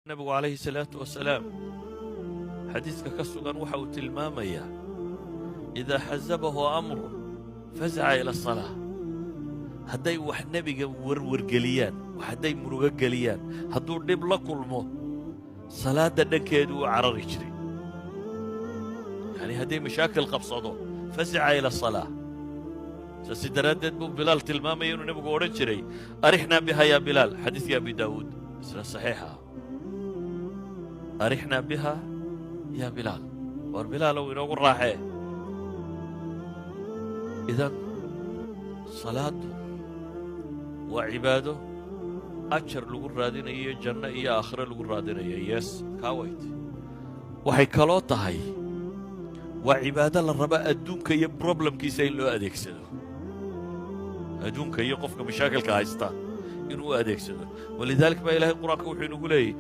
Nabigu calayhi salaatu wasalaam, xadiiska ka sugan waxa uu tilmaamayaa: إذا حزبه أمر فزع إلى الصلاة. Hadday wax nebiga warwargeliyaan, wax hadday murugo geliyaan, hadduu dhib la kulmo, salaadda dhankeedu u carari jiray. Yacni hadday mashaakil qabsado, فزع إلى الصلاة. Saasi daraaddeed buu Bilaal tilmaamaya inuu nebigu odhan jiray: "أرحنا بها يا بلال." Xadiiskii Abi Daawuud, isna saxiixa. "أرحنا بها يا بلال." War Bilaalow, inoogu raaxee. Idan salaaddu waa cibaado ajar lagu raadinayo, janno iyo aakhiro lagu raadinayo. Yes, kaawayt. Waxay kaloo tahay waa cibaado la raba adduunka iyo problemkiisa in loo adeegsado, adduunka iyo qofka mashaakilka haysta inuu u adeegsado. ولذلك baa Ilahay Qur-aanka wuxuu inagu leeyay.